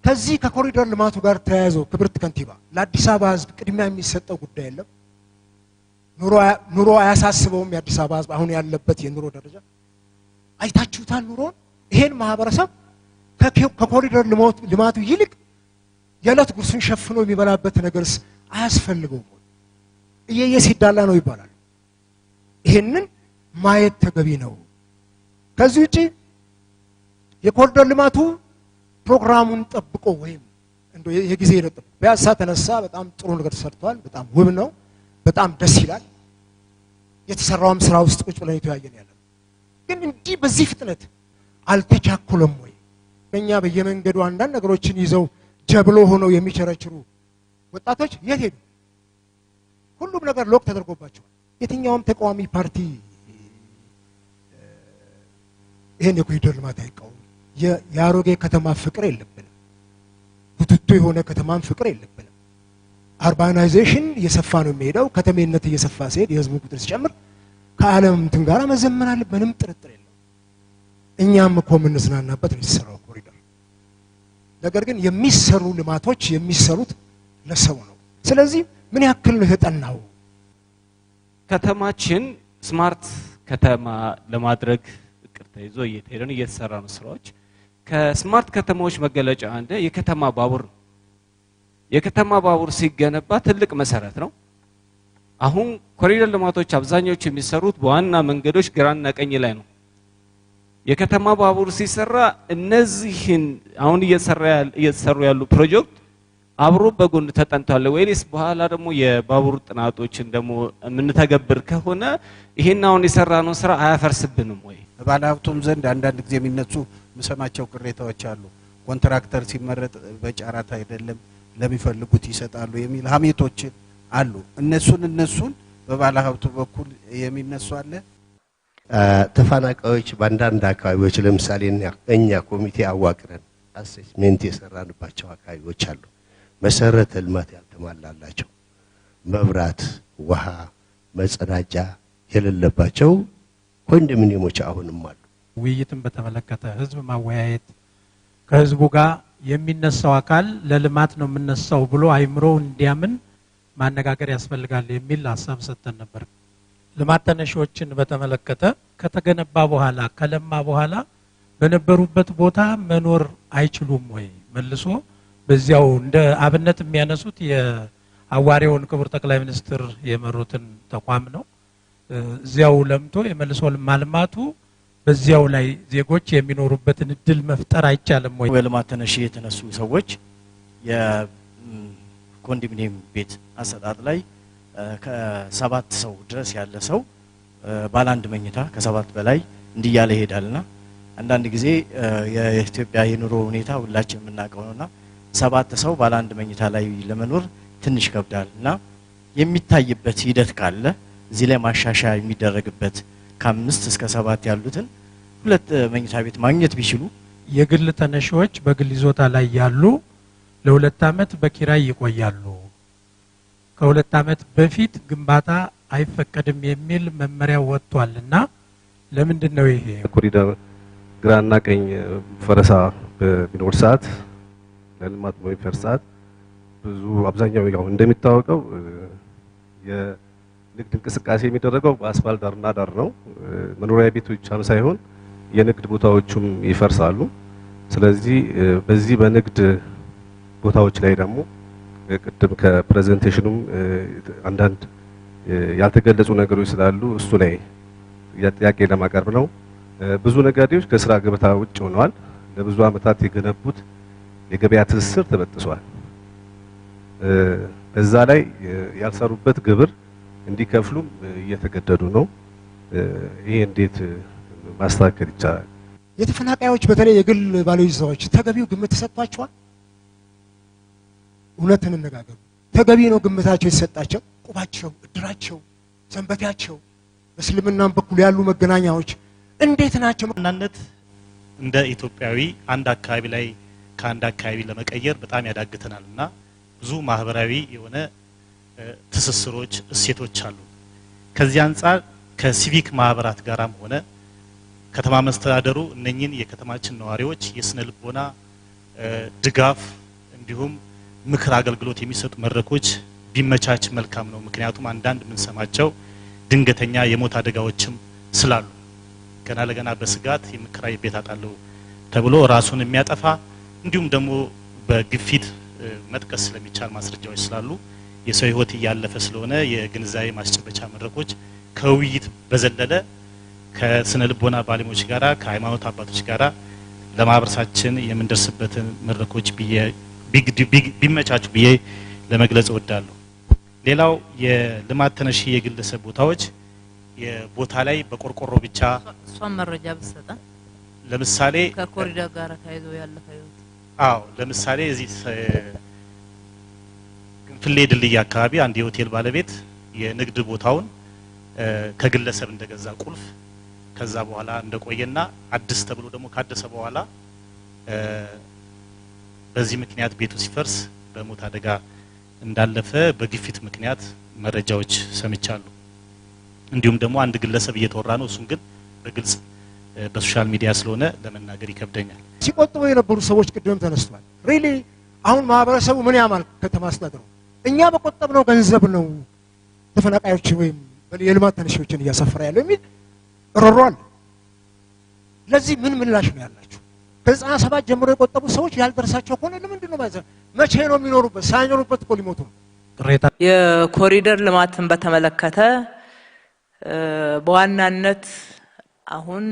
ከዚህ ከኮሪደር ልማቱ ጋር ተያይዞ ክብርት ከንቲባ፣ ለአዲስ አበባ ሕዝብ ቅድሚያ የሚሰጠው ጉዳይ የለም? ኑሮ አያሳስበውም? የአዲስ አበባ ሕዝብ አሁን ያለበት የኑሮ ደረጃ አይታችሁታል። ኑሮን ይሄን ማህበረሰብ ከኮሪደር ልማቱ ይልቅ የዕለት ጉርሱን ሸፍኖ የሚበላበት ነገርስ አያስፈልገውም ወይ? እየየ ሲዳላ ነው ይባላል። ይሄንን ማየት ተገቢ ነው። ከዚህ ውጪ የኮሪደር ልማቱ ፕሮግራሙን ጠብቆ ወይም እንደው የጊዜ ሂደት ጠብቆ፣ ፒያሳ ተነሳ፣ በጣም ጥሩ ነገር ተሰርቷል። በጣም ውብ ነው። በጣም ደስ ይላል። የተሰራውም ስራ ውስጥ ቁጭ ብለን የተወያየን ያለ ግን እንዲህ በዚህ ፍጥነት አልተቻኮለም ወይ? በእኛ በየመንገዱ አንዳንድ ነገሮችን ይዘው ጀብሎ ሆነው የሚቸረችሩ ወጣቶች የት ሄዱ? ሁሉም ነገር lock ተደርጎባቸዋል። የትኛውም ተቃዋሚ ፓርቲ ይሄን የኮሪደር ልማት አይቃወምም። የአሮጌ ከተማ ፍቅር የለብንም። ቡትቶ የሆነ ከተማን ፍቅር የለብንም። Urbanization እየሰፋ ነው የሚሄደው። ከተሜነት እየሰፋ ሲሄድ፣ የህዝቡ ቁጥር ሲጨምር ከዓለም እንትን ጋር መዘመን አለ፣ ምንም ጥርጥር የለውም። እኛም እኮ የምንዝናናበት ነው የተሰራው ኮሪደር። ነገር ግን የሚሰሩ ልማቶች የሚሰሩት ለሰው ነው። ስለዚህ ምን ያክል ነው የተጠናው? ከተማችን smart ከተማ ለማድረግ እቅድ ተይዞ እየተሄደ ነው፣ እየተሰራ ነው ስራዎች። ከ smart ከተማዎች መገለጫ አንዱ የከተማ ባቡር ነው። የከተማ ባቡር ሲገነባ ትልቅ መሰረት ነው። አሁን ኮሪደር ልማቶች አብዛኞቹ የሚሰሩት በዋና መንገዶች ግራና ቀኝ ላይ ነው። የከተማ ባቡር ሲሰራ እነዚህን አሁን እየተሰሩ ያሉ ፕሮጀክት አብሮ በጎን ተጠንቷል ወይስ በኋላ ደግሞ የባቡር ጥናቶችን ደግሞ የምንተገብር ከሆነ ይሄን አሁን የሰራነው ስራ አያፈርስብንም ወይ? በባለሀብቱም ዘንድ አንዳንድ ጊዜ የሚነሱ የምሰማቸው ቅሬታዎች አሉ። ኮንትራክተር ሲመረጥ በጨረታ አይደለም፣ ለሚፈልጉት ይሰጣሉ የሚል ሀሜቶችን አሉ። እነሱን በባለሀብቱ በኩል የሚነሱ አለ። ተፈናቃዮች በአንዳንድ አካባቢዎች፣ ለምሳሌ እኛ ኮሚቴ አዋቅረን assessment የሰራንባቸው አካባቢዎች አሉ። መሰረተ ልማት ያልተሟላላቸው፣ መብራት፣ ውሃ፣ መጸዳጃ የሌለባቸው ኮንዶሚኒየሞች አሁንም አሉ። ውይይትን በተመለከተ ህዝብ ማወያየት፣ ከህዝቡ ጋር የሚነሳው አካል ለልማት ነው የምነሳው ብሎ አይምሮ እንዲያምን ማነጋገር ያስፈልጋል የሚል ሀሳብ ሰጥተን ነበር። ልማት ተነሺዎችን በተመለከተ ከተገነባ በኋላ፣ ከለማ በኋላ በነበሩበት ቦታ መኖር አይችሉም ወይ? መልሶ በዚያው እንደ አብነት የሚያነሱት የአዋሬውን ክቡር ጠቅላይ ሚኒስትር የመሩትን ተቋም ነው። እዚያው ለምቶ የመልሶ ማልማቱ በዚያው ላይ ዜጎች የሚኖሩበትን እድል መፍጠር አይቻልም ወይ? በልማት ተነሺ የተነሱ ሰዎች የኮንዶሚኒየም ቤት አሰጣጥ ላይ ከሰባት ሰው ድረስ ያለ ሰው ባለ አንድ መኝታ፣ ከሰባት በላይ እንዲህ እያለ ይሄዳልና አንዳንድ ጊዜ የኢትዮጵያ የኑሮ ሁኔታ ሁላችን የምናውቀው ነውና ሰባት ሰው ባለ አንድ መኝታ ላይ ለመኖር ትንሽ ይከብዳል። እና የሚታይበት ሂደት ካለ፣ እዚህ ላይ ማሻሻያ የሚደረግበት፣ ከአምስት እስከ ሰባት ያሉትን ሁለት መኝታ ቤት ማግኘት ቢችሉ። የግል ተነሺዎች በግል ይዞታ ላይ ያሉ ለ2 ዓመት በኪራይ ይቆያሉ። ከ2 ዓመት በፊት ግንባታ አይፈቀድም የሚል መመሪያ ወጥቷል እና ለምንድን ነው ይሄ? ኮሪደር ግራና ቀኝ ፈረሳ በሚኖር ሰዓት፣ ለልማት በሚፈርስ ሰዓት ብዙ አብዛኛው ያው እንደሚታወቀው የንግድ እንቅስቃሴ የሚደረገው በአስፋልት ዳርና ዳር ነው። መኖሪያ ቤቶች ብቻም ሳይሆን የንግድ ቦታዎቹም ይፈርሳሉ። ስለዚህ በዚህ በንግድ ቦታዎች ላይ ደግሞ ቅድም ከ presentation ኑም አንዳንድ ያልተገለጹ ነገሮች ስላሉ እሱ ላይ ጥያቄ ለማቅረብ ነው። ብዙ ነጋዴዎች ከስራ ገበታ ውጭ ሆነዋል። ለብዙ ዓመታት የገነቡት የገበያ ትስስር ተበጥሷል። በዛ ላይ ያልሰሩበት ግብር እንዲከፍሉም እየተገደዱ ነው። ይሄ እንዴት ማስተካከል ይቻላል? የተፈናቃዮች በተለይ የግል ባለይዞታዎች ተገቢው ግምት ተሰጥቷቸዋል? እውነት እንነጋገሩ። ተገቢ ነው ግምታቸው የተሰጣቸው? ቁባቸው፣ እድራቸው፣ ሰንበቴያቸው፣ በእስልምናም በኩል ያሉ መገናኛዎች እንዴት ናቸው? ዋናነት እንደ ኢትዮጵያዊ አንድ አካባቢ ላይ ከአንድ አካባቢ ለመቀየር በጣም ያዳግተናል እና ብዙ ማህበራዊ የሆነ ትስስሮች፣ እሴቶች አሉ። ከዚህ አንጻር ከሲቪክ ማህበራት ጋራም ሆነ ከተማ መስተዳደሩ እነኝን የከተማችን ነዋሪዎች የስነ ልቦና ድጋፍ እንዲሁም ምክር አገልግሎት የሚሰጡ መድረኮች ቢመቻች መልካም ነው። ምክንያቱም አንዳንድ የምንሰማቸው ድንገተኛ የሞት አደጋዎችም ስላሉ ገና ለገና በስጋት የምከራይ ቤት አጣለሁ ተብሎ ራሱን የሚያጠፋ፣ እንዲሁም ደግሞ በግፊት መጥቀስ ስለሚቻል ማስረጃዎች ስላሉ የሰው ሕይወት እያለፈ ስለሆነ የግንዛቤ ማስጨበጫ መድረኮች ከውይይት በዘለለ ከስነ ልቦና ባለሙያዎች ጋራ፣ ከሃይማኖት አባቶች ጋራ ለማህበረሰባችን የምንደርስበትን መድረኮች ቢመቻቹ ብዬ ለመግለጽ እወዳለሁ። ሌላው የልማት ተነሺ የግለሰብ ቦታዎች የቦታ ላይ በቆርቆሮ ብቻ እሷን መረጃ ብትሰጠን። ለምሳሌ ከኮሪደር ጋር ተያይዞ ያለፈ ህይወት። አዎ፣ ለምሳሌ እዚህ ግንፍሌ ድልድይ አካባቢ አንድ የሆቴል ባለቤት የንግድ ቦታውን ከግለሰብ እንደገዛ፣ ቁልፍ ከዛ በኋላ እንደቆየና አዲስ ተብሎ ደግሞ ካደሰ በኋላ በዚህ ምክንያት ቤቱ ሲፈርስ በሞት አደጋ እንዳለፈ በግፊት ምክንያት መረጃዎች ሰምቻለሁ። እንዲሁም ደግሞ አንድ ግለሰብ እየተወራ ነው። እሱን ግን በግልጽ በ social media ስለሆነ ለመናገር ይከብደኛል። ሲቆጥቡ የነበሩ ሰዎች ቅድምም ተነስቷል። Really አሁን ማህበረሰቡ ምን ያማል? ከተማ አስተዳደሩ እኛ በቆጠብነው ገንዘብ ነው ተፈናቃዮች ወይም የልማት ተነሺዎችን እያሰፈረ ያለው የሚል ሮሮ አለ። ለዚህ ምን ምላሽ ነው ያላችሁ? ከ97 ጀምሮ የቆጠቡ ሰዎች ያልደረሳቸው ከሆነ ለምንድን ነው ማለት መቼ ነው የሚኖሩበት? ሳይኖሩበት እኮ ሊሞቱ ነው። ቅሬታ። የኮሪደር ልማትን በተመለከተ በዋናነት አሁን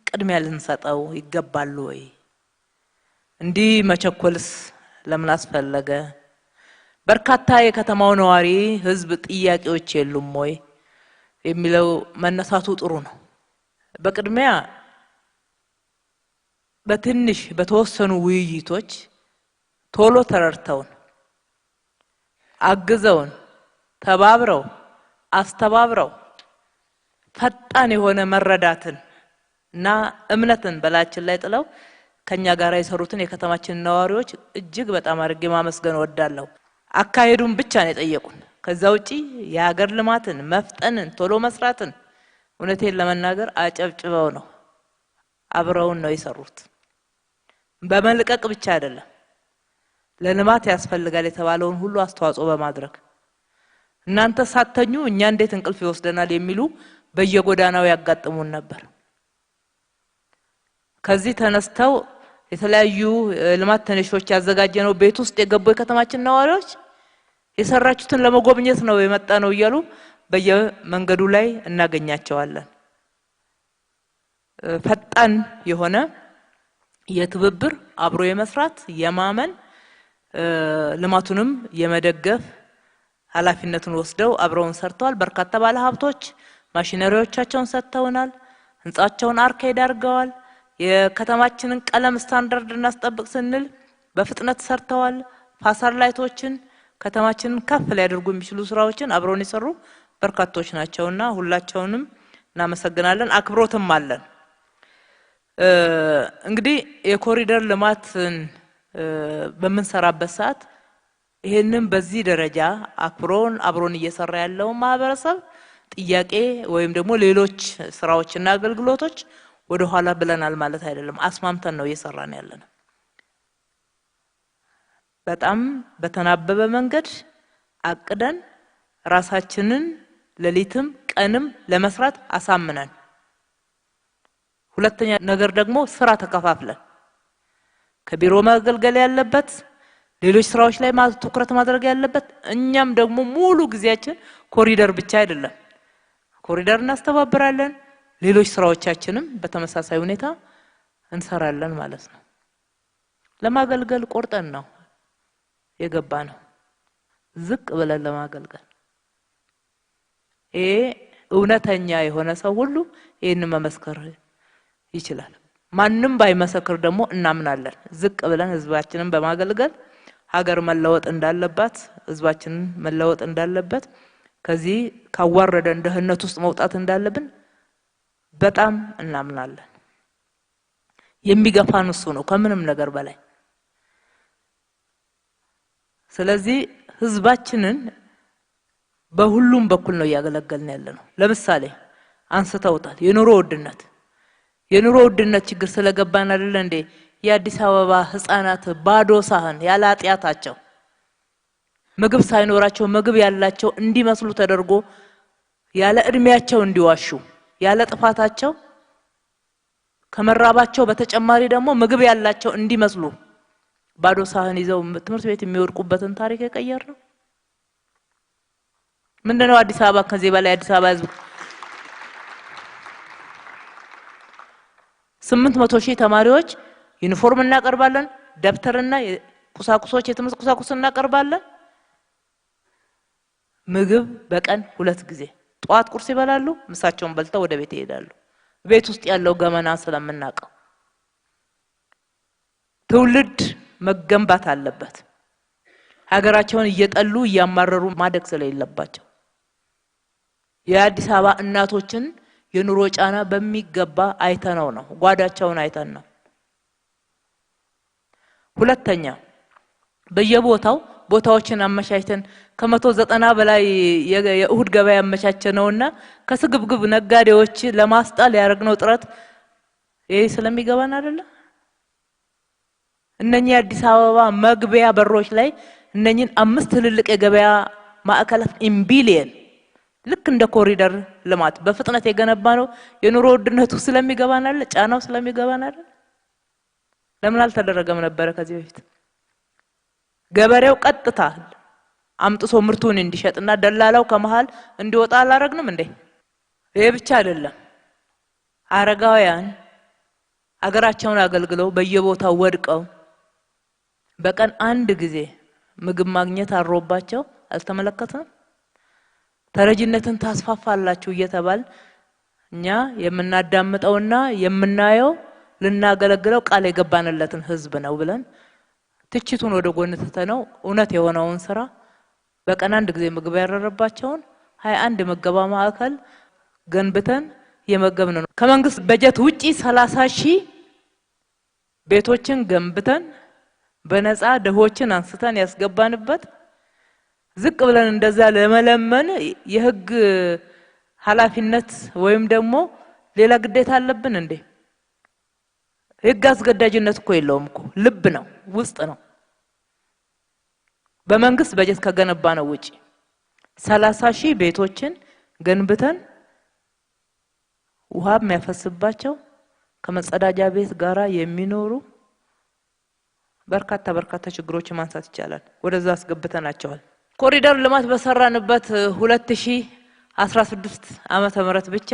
ቅድሚያ ልንሰጠው ይገባል ወይ? እንዲህ መቸኮልስ ለምን አስፈለገ? በርካታ የከተማው ነዋሪ ህዝብ ጥያቄዎች የሉም ወይ የሚለው መነሳቱ ጥሩ ነው። በቅድሚያ በትንሽ በተወሰኑ ውይይቶች ቶሎ ተረድተውን፣ አግዘውን፣ ተባብረው፣ አስተባብረው ፈጣን የሆነ መረዳትን እና እምነትን በላያችን ላይ ጥለው ከኛ ጋር የሰሩትን የከተማችንን ነዋሪዎች እጅግ በጣም አድርጌ ማመስገን እወዳለሁ። አካሄዱን ብቻ ነው የጠየቁን። ከዛ ውጪ የሀገር ልማትን መፍጠንን፣ ቶሎ መስራትን እውነቴን ለመናገር አጨብጭበው ነው፣ አብረውን ነው የሰሩት። በመልቀቅ ብቻ አይደለም፣ ለልማት ያስፈልጋል የተባለውን ሁሉ አስተዋጽኦ በማድረግ፣ እናንተ ሳተኙ እኛ እንዴት እንቅልፍ ይወስደናል የሚሉ በየጎዳናው ያጋጥሙን ነበር። ከዚህ ተነስተው የተለያዩ ልማት ተነሺዎች ያዘጋጀነው ቤት ውስጥ የገቡ የከተማችን ነዋሪዎች የሰራችሁትን ለመጎብኘት ነው የመጣ ነው እያሉ በየመንገዱ ላይ እናገኛቸዋለን። ፈጣን የሆነ የትብብር፣ አብሮ የመስራት፣ የማመን፣ ልማቱንም የመደገፍ ኃላፊነቱን ወስደው አብረውን ሰርተዋል። በርካታ ባለሀብቶች ማሽነሪዎቻቸውን ሰጥተውናል። ህንጻቸውን arcade አድርገዋል። የከተማችንን ቀለም ስታንዳርድ እናስጠብቅ ስንል በፍጥነት ሰርተዋል። Facade light ኦችን፣ ከተማችንን ከፍ ሊያደርጉ የሚችሉ ስራዎችን አብረውን የሰሩ በርካቶች ናቸውና ሁላቸውንም እናመሰግናለን፣ አክብሮትም አለን። እንግዲህ የኮሪደር ልማትን በምንሰራበት ሰዓት ይሄንን በዚህ ደረጃ አክብሮን አብሮን እየሰራ ያለውን ማህበረሰብ ጥያቄ ወይም ደግሞ ሌሎች ስራዎችና አገልግሎቶች ወደ ኋላ ብለናል ማለት አይደለም። አስማምተን ነው እየሰራን ያለነው። በጣም በተናበበ መንገድ አቅደን፣ ራሳችንን ሌሊትም ቀንም ለመስራት አሳምነን፣ ሁለተኛ ነገር ደግሞ ስራ ተከፋፍለን ከቢሮ ማገልገል ያለበት፣ ሌሎች ስራዎች ላይ ትኩረት ማድረግ ያለበት፣ እኛም ደግሞ ሙሉ ጊዜያችን ኮሪደር ብቻ አይደለም። ኮሪደር እናስተባብራለን፣ ሌሎች ስራዎቻችንም በተመሳሳይ ሁኔታ እንሰራለን ማለት ነው። ለማገልገል ቆርጠን ነው የገባ ነው፣ ዝቅ ብለን ለማገልገል። ይሄ እውነተኛ የሆነ ሰው ሁሉ ይህንን መመስከር ይችላል። ማንም ባይመሰክር ደግሞ እናምናለን። ዝቅ ብለን ህዝባችንን በማገልገል ሀገር መለወጥ እንዳለባት፣ ህዝባችንን መለወጥ እንዳለበት፣ ከዚህ ካዋረደን ድህነት ውስጥ መውጣት እንዳለብን በጣም እናምናለን። የሚገፋን እሱ ነው ከምንም ነገር በላይ። ስለዚህ ህዝባችንን በሁሉም በኩል ነው እያገለገልን ያለ ነው። ለምሳሌ አንስተውታል፣ የኑሮ ውድነት። የኑሮ ውድነት ችግር ስለገባን አይደለ እንዴ? የአዲስ አበባ ህፃናት ባዶ ሳህን ያለ ኃጢአታቸው ምግብ ሳይኖራቸው ምግብ ያላቸው እንዲመስሉ ተደርጎ ያለ እድሜያቸው እንዲዋሹ ያለ ጥፋታቸው ከመራባቸው በተጨማሪ ደግሞ ምግብ ያላቸው እንዲመስሉ ባዶ ሳህን ይዘው ትምህርት ቤት የሚወድቁበትን ታሪክ የቀየር ነው። ምንድነው አዲስ አበባ ከዚህ በላይ አዲስ አበባ ህዝብ 800 ሺህ ተማሪዎች ዩኒፎርም እናቀርባለን፣ ደብተርና ቁሳቁሶች የትምህርት ቁሳቁስ እናቀርባለን። ምግብ በቀን 2 ጊዜ ጠዋት ቁርስ ይበላሉ፣ ምሳቸውን በልተው ወደ ቤት ይሄዳሉ። ቤት ውስጥ ያለው ገመና ስለምናውቀው ትውልድ መገንባት አለበት። ሀገራቸውን እየጠሉ እያማረሩ ማደግ ስለሌለባቸው የአዲስ አበባ እናቶችን የኑሮ ጫና በሚገባ አይተነው ነው፣ ጓዳቸውን አይተን ነው። ሁለተኛ በየቦታው ቦታዎችን አመቻችተን ከ190 በላይ የእሁድ ገበያ አመቻቸነውና ከስግብግብ ነጋዴዎች ለማስጣል ያደረግነው ጥረት ይሄ ስለሚገባን አይደለ? እነኚህ አዲስ አበባ መግቢያ በሮች ላይ እነኚህን 5 ትልልቅ የገበያ ማዕከላት in billion ልክ እንደ ኮሪደር ልማት በፍጥነት የገነባ ነው። የኑሮ ውድነቱ ስለሚገባን አይደል? ጫናው ስለሚገባን አይደል? ለምን አልተደረገም ነበር ከዚህ በፊት? ገበሬው ቀጥታ አምጥቶ ምርቱን እንዲሸጥና ደላላው ከመሃል እንዲወጣ አላረግንም እንዴ? ይሄ ብቻ አይደለም። አረጋውያን አገራቸውን አገልግለው በየቦታው ወድቀው በቀን አንድ ጊዜ ምግብ ማግኘት አሮባቸው አልተመለከትንም? ተረጂነትን ታስፋፋላችሁ እየተባል እኛ የምናዳምጠውና የምናየው ልናገለግለው ቃል የገባንለትን ህዝብ ነው ብለን ትችቱን ወደ ጎን ትተነው እውነት የሆነውን ስራ በቀን አንድ ጊዜ ምግብ ያረረባቸውን 21 ምገባ ማዕከል ገንብተን የመገብን ነው። ከመንግስት በጀት ውጪ 30 ሺህ ቤቶችን ገንብተን በነፃ ደሆችን አንስተን ያስገባንበት ዝቅ ብለን እንደዛ ለመለመን የህግ ኃላፊነት ወይም ደግሞ ሌላ ግዴታ አለብን እንዴ? ህግ አስገዳጅነት እኮ የለውም እኮ ልብ ነው፣ ውስጥ ነው። በመንግስት በጀት ከገነባ ነው ውጪ 30 ሺህ ቤቶችን ገንብተን ውሃ የሚያፈስባቸው ከመጸዳጃ ቤት ጋራ የሚኖሩ በርካታ በርካታ ችግሮችን ማንሳት ይቻላል። ወደዛ አስገብተናቸዋል። ኮሪደር ልማት በሰራንበት 2016 ዓመተ ምህረት ብቻ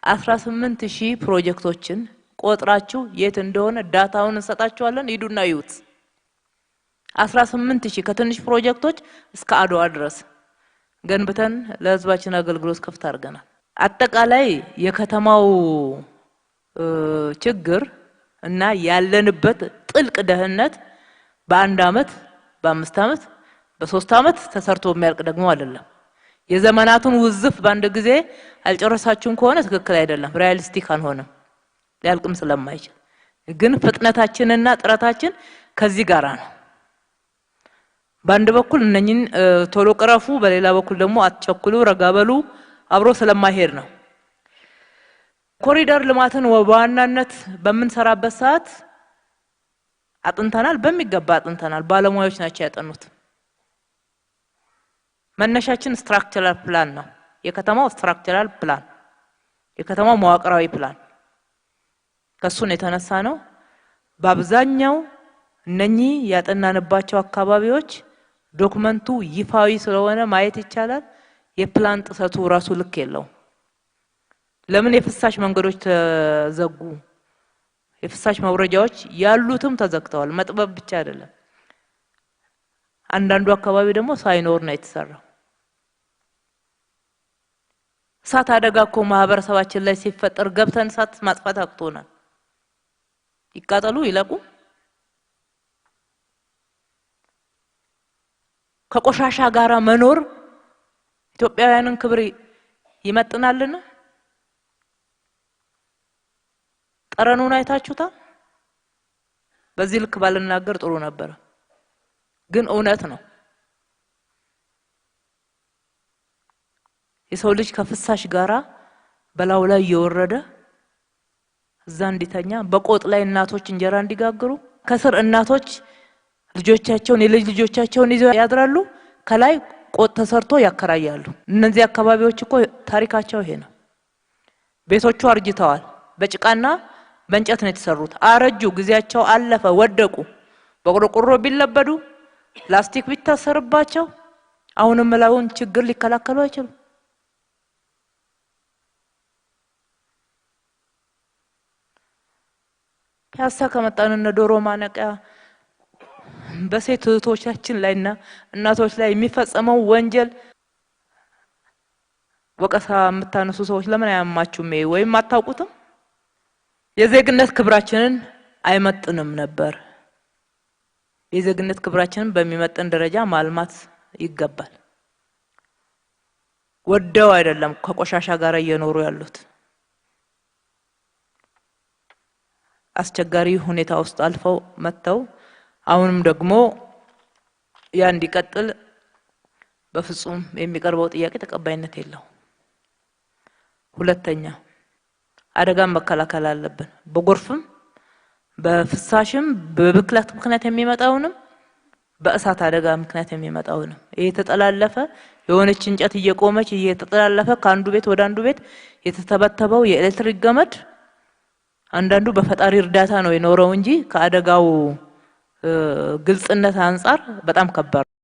18000 ፕሮጀክቶችን ቆጥራችሁ የት እንደሆነ ዳታውን እንሰጣችኋለን። ሂዱና እዩት። 18000 ከትንሽ ፕሮጀክቶች እስከ አድዋ ድረስ ገንብተን ለህዝባችን አገልግሎት ክፍት አድርገናል። አጠቃላይ የከተማው ችግር እና ያለንበት ጥልቅ ደህንነት በአንድ አመት፣ በአምስት አመት፣ በሶስት አመት ተሰርቶ የሚያልቅ ደግሞ አይደለም። የዘመናቱን ውዝፍ በአንድ ጊዜ አልጨረሳችሁም ከሆነ ትክክል አይደለም፣ realistic አንሆንም፣ ሊያልቅም ስለማይችል። ግን ፍጥነታችንና ጥረታችን ከዚህ ጋራ ነው። በአንድ በኩል እነኝን ቶሎ ቅረፉ፣ በሌላ በኩል ደግሞ አትቸኩሉ፣ ረጋ በሉ አብሮ ስለማይሄድ ነው። ኮሪደር ልማትን በዋናነት በምንሰራበት ሰዓት አጥንተናል፣ በሚገባ አጥንተናል። ባለሙያዎች ናቸው ያጠኑት። መነሻችን structural plan ነው። የከተማው structural plan፣ የከተማው መዋቅራዊ ፕላን ከሱን የተነሳ ነው። በአብዛኛው እነኚህ ያጠናንባቸው አካባቢዎች document ኡ ይፋዊ ስለሆነ ማየት ይቻላል። የፕላን ጥሰቱ ራሱ ልክ የለውም። ለምን የፍሳሽ መንገዶች ተዘጉ? የፍሳሽ መውረጃዎች ያሉትም ተዘግተዋል። መጥበብ ብቻ አይደለም። አንዳንዱ አካባቢ ደግሞ ሳይኖር ነው የተሰራው። እሳት አደጋ እኮ ማህበረሰባችን ላይ ሲፈጠር ገብተን እሳት ማጥፋት አቅቶናል። ይቃጠሉ ይለቁ። ከቆሻሻ ጋራ መኖር ኢትዮጵያውያንን ክብር ይመጥናልን? ጠረኑን አይታችሁታል? በዚህ ልክ ባልናገር ጥሩ ነበር፣ ግን እውነት ነው። የሰው ልጅ ከፍሳሽ ጋራ በላው ላይ እየወረደ እዛ እንዲተኛ፣ በቆጥ ላይ እናቶች እንጀራ እንዲጋግሩ፣ ከስር እናቶች ልጆቻቸውን የልጅ ልጆቻቸውን ይዘው ያድራሉ። ከላይ ቆጥ ተሰርቶ ያከራያሉ። እነዚህ አካባቢዎች እኮ ታሪካቸው ይሄ ነው። ቤቶቹ አርጅተዋል። በጭቃና በእንጨት ነው የተሰሩት። አረጁ፣ ጊዜያቸው አለፈ፣ ወደቁ። በቆርቆሮ ቢለበዱ ላስቲክ ቢታሰርባቸው አሁንም ላውን ችግር ሊከላከሉ አይችሉም። ፒያሳ ከመጣን እነ ዶሮ ማነቂያ በሴት እህቶቻችን ላይና እናቶች ላይ የሚፈጸመው ወንጀል ወቀሳ የምታነሱ ሰዎች ለምን አያማችሁም? ይሄ ወይም አታውቁትም? የዜግነት ክብራችንን አይመጥንም ነበር። የዜግነት ክብራችንን በሚመጥን ደረጃ ማልማት ይገባል። ወደው አይደለም ከቆሻሻ ጋር እየኖሩ ያሉት። አስቸጋሪ ሁኔታ ውስጥ አልፈው መጥተው አሁንም ደግሞ ያ እንዲቀጥል በፍጹም የሚቀርበው ጥያቄ ተቀባይነት የለው። ሁለተኛ አደጋን መከላከል አለብን። በጎርፍም በፍሳሽም በብክለት ምክንያት የሚመጣውንም በእሳት አደጋ ምክንያት የሚመጣውንም ይሄ የተጠላለፈ የሆነች እንጨት እየቆመች እየተጠላለፈ ከአንዱ ቤት ወደ አንዱ ቤት የተተበተበው የኤሌክትሪክ ገመድ አንዳንዱ በፈጣሪ እርዳታ ነው የኖረው እንጂ ከአደጋው ግልጽነት አንጻር በጣም ከባድ ነው።